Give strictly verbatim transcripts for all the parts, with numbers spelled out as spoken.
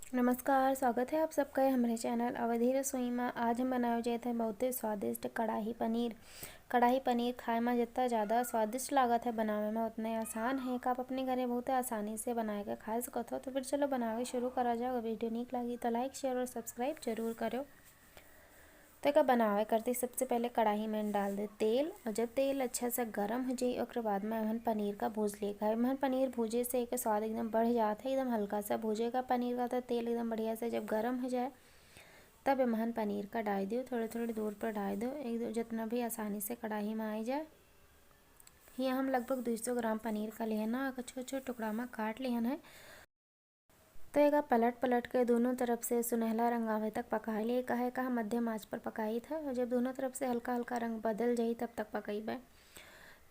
नमस्कार, स्वागत है आप सबका हमरे चैनल अवधी रसोई में। आज हम बनावे जात है बहुते स्वादिष्ट कढ़ाई पनीर। कढ़ाई पनीर खाए में जितना ज़्यादा स्वादिष्ट लागत है बनावे में, उतने आसान है। एक आप अपने घरे बहुते आसानी से बनाए के खा सकत हो। तो फिर चलो बनावे शुरू करा जाओ। अगर वीडियो नीक लागी तो लाइक, शेयर और सब्सक्राइब जरूर करो। तो एका बनावे करती सबसे पहले कढ़ाई में डाल दे तेल, और जब तेल अच्छा से गरम हो जाई, ओकरे बाद में हमन पनीर का भूज लेगा है। हमन पनीर भूजे से एकर स्वाद एकदम बढ़ जात है, एकदम हल्का सा भूजेगा पनीर का। तो तेल एकदम बढ़िया से जब गरम हो जाए, तब एमहन पनीर का डाल दियो, थोड़े थोड़े दूर पर डाल दो, एक दो, जितना भी आसानी से कढ़ाई में आ जाए। हियाँ हम लगभग दो सौ ग्राम पनीर का लेहन है, एका छोट छोट टुकड़ा में काट लेहन है। तो एका पलट पलट के दोनों तरफ से सुनहला रंग आवे तक पकाए ले का है। एका मध्यम आंच पर पकाई था, और जब दोनों तरफ से हल्का हल्का रंग बदल जाई, तब तक पकइबे।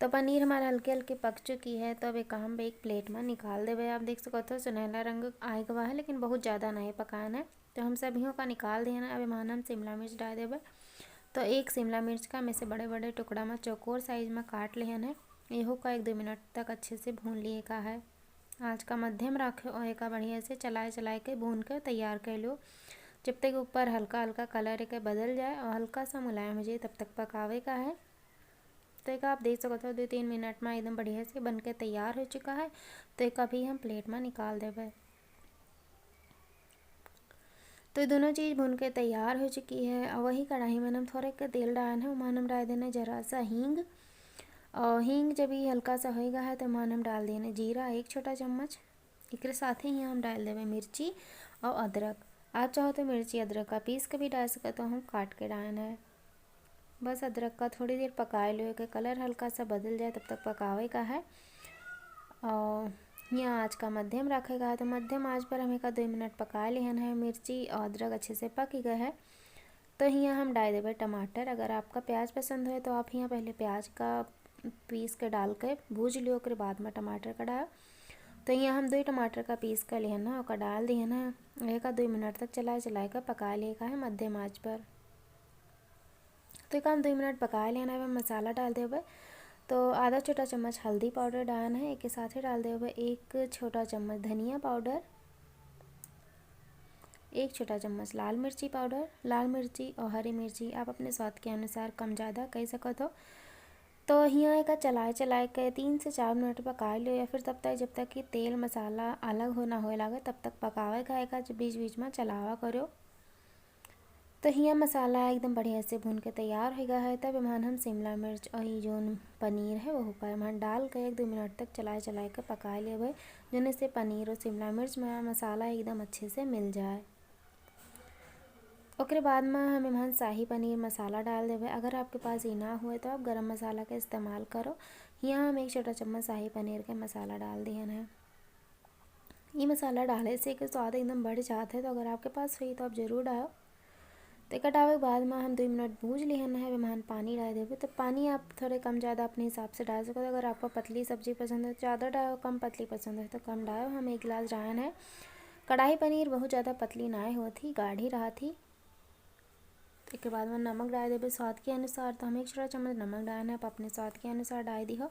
तो पनीर हमार हल्के हल्के पक चुकी है। तो अब एका हम एक प्लेट में निकाल देबे। आप देख सकत हो, सुनहला रंग आए गवा है, लेकिन बहुत ज़्यादा नहीं पकाना है। तो हम सभियों का निकाल देना। अब एमहन हम शिमला मिर्च डाल देबे। तो एक शिमला मिर्च का में से बड़े बड़े टुकड़ा में चौकोर साइज में काट लेहन है। एहू का एक दो मिनट तक अच्छे से भून लिए का है। आंच का मध्यम रखे और एका बढ़िया से चलाए चलाए के भून के तैयार कर लो, जब तक ऊपर हल्का हल्का कलर के बदल जाए और हल्का सा मुलायम हो जाए, तब तक पकावे का है। तो एका आप देख सकत हो, दो तीन मिनट में एकदम बढ़िया से बन के तैयार हो चुका है। तो एका भी हम प्लेट में निकाल देबे। तो ये दोनों चीज़ भून के तैयार हो चुकी है। और वही कढ़ाई में हम थोड़े के तेल डालन है, ओमन हम डाल देना जरा सा हींग। और हींग जब ये हल्का सा होएगा है, तो ओमन हम डाल देना जीरा एक छोटा चम्मच। एकरे साथे ही हम डाल देबे मिर्ची और अदरक। आप चाहो तो मिर्ची अदरक का पीस के भी डाल सकत हो, हम काट के डालन है। बस अदरक का थोड़ी देर पकाए लो, एकर कलर हल्का सा बदल जाए, तब तक पकावे का है। और हियाँ आंच का मध्यम रखे का है, तो मध्यम आंच पर हम एका दो मिनट पकाए लेहन है। मिर्ची और अदरक अच्छे से पक गए है। तो हियाँ हम डाल देबे टमाटर। अगर आपका प्याज पसंद होए तो आप हियाँ पहले प्याज का पीस के डाल के भूज लियो, ओकरे बाद में टमाटर का डाल। तो हियाँ हम दो टमाटर का पीस के लेहन है, ओका डाल दिहन है। एका दो मिनट तक चलाए चलाए के पकाए ले का है मध्यम आंच पर। तो एका हम दो मिनट पकाए लेना है। अब मसाला डाल देबे। तो आधा छोटा चम्मच हल्दी पाउडर डालन है, एके साथे डाल देबे एक छोटा चम्मच धनिया पाउडर, एक छोटा चम्मच लाल मिर्ची पाउडर। लाल मिर्ची और हरी मिर्ची आप अपने स्वाद के अनुसार कम ज़्यादा कर सकत हो। तो हियाँ एका चलाए चलाए के तीन से चार मिनट पकाए लियो, या फिर तब तक, जब तक कि तेल मसाला अलग हो ना होए लागे, तब तक पकावे का एका, बीच बीच में चलावा करो। तो हियाँ मसाला एकदम बढ़िया से भून के तैयार हो गया है। तब एमहन हम शिमला मिर्च और ये जोन पनीर है, वहू का एमहन डाल के एक दो मिनट तक चलाए चलाए के पकाए लेबे, जोने से पनीर और शिमला मिर्च में मसाला एकदम अच्छे से मिल जाए। ओकरे बाद में हम एमहन शाही पनीर मसाला डाल देबे। अगर आपके पास ये ना हुए तो आप गरम मसाला का इस्तेमाल करो। हियाँ हम एक छोटा चम्मच शाही पनीर के मसाला डाल दिहन है। ये मसाला डाले से एकर स्वाद एकदम बढ़ जात है, तो अगर आपके पास होई तो आप जरूर डालो। तो एका डाले के बाद में हम दो मिनट भूज लिहन है। अब एमहन पानी डाल देबे, तो पानी आप थोड़े कम ज़्यादा अपने हिसाब से डाल सकते हो। अगर आपको पतली सब्जी पसंद है तो ज़्यादा डालो, कम पतली पसंद है तो कम डालो। हम एक गिलास डालन है। कढ़ाई पनीर बहुत ज़्यादा पतली ना होत ही, गाढ़ी रहत ही। तो एके बाद में नमक डाल देबे स्वाद के अनुसार। तो हम एक छोटा चम्मच नमक डालन है, आप अपने स्वाद के अनुसार डाल दिहो।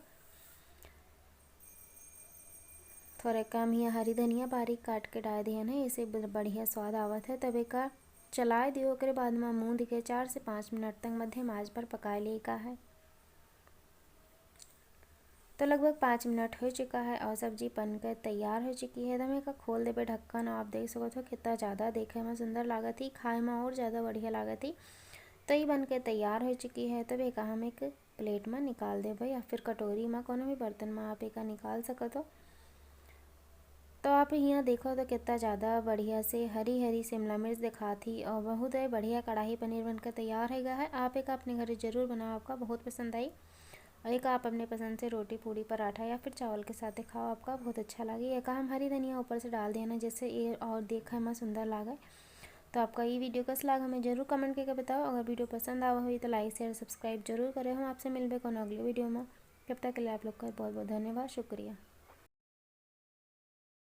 थोड़े कम हियाँ हरी धनिया बारीक काट के डाल दिहन है, इसे ब-, बढ़िया स्वाद आवत है। तब एका चलाए दियो, ओकरे बाद में मूंद के चार से पाँच मिनट तक मध्यम आंच पर पकाए ले का है। तो लगभग पाँच मिनट हो चुका है और सब्जी बन के तैयार हो चुकी है। तो हम एका खोल देबे ढक्कन, और आप देख सकत हो कितना ज़्यादा देखे में सुंदर लागत ही, खाए में और ज़्यादा बढ़िया लागत ही। तो ये बन के तैयार हो चुकी है। तब एका हम एक प्लेट में निकाल देबे या फिर कटोरी में, कोनो भी बर्तन में आप एका निकाल सकत हो। तो आप हियाँ देखो तो कितना ज़्यादा बढ़िया से हरी हरी शिमला मिर्च दिखात ही और बहुत ही बढ़िया कढ़ाई पनीर बनकर तैयार हो गया है। आप एका अपने घर जरूर बनाओ, आपका बहुत पसंद आई। और एका आप अपने पसंद से रोटी, पूड़ी, पराठा या फिर चावल के साथ खाओ, आपका बहुत अच्छा लगे। एका हम हरी धनिया ऊपर से डाल देना, जैसे ये और देखे में सुंदर लागे। तो आपका ये वीडियो कस लाग हमें जरूर कमेंट करके बताओ। अगर वीडियो पसंद आवा हुई तो लाइक, शेयर, सब्सक्राइब जरूर करें। हम आपसे मिलबे कोनो अगले वीडियो में। तब तक के लिए आप लोग का बहुत बहुत धन्यवाद, शुक्रिया।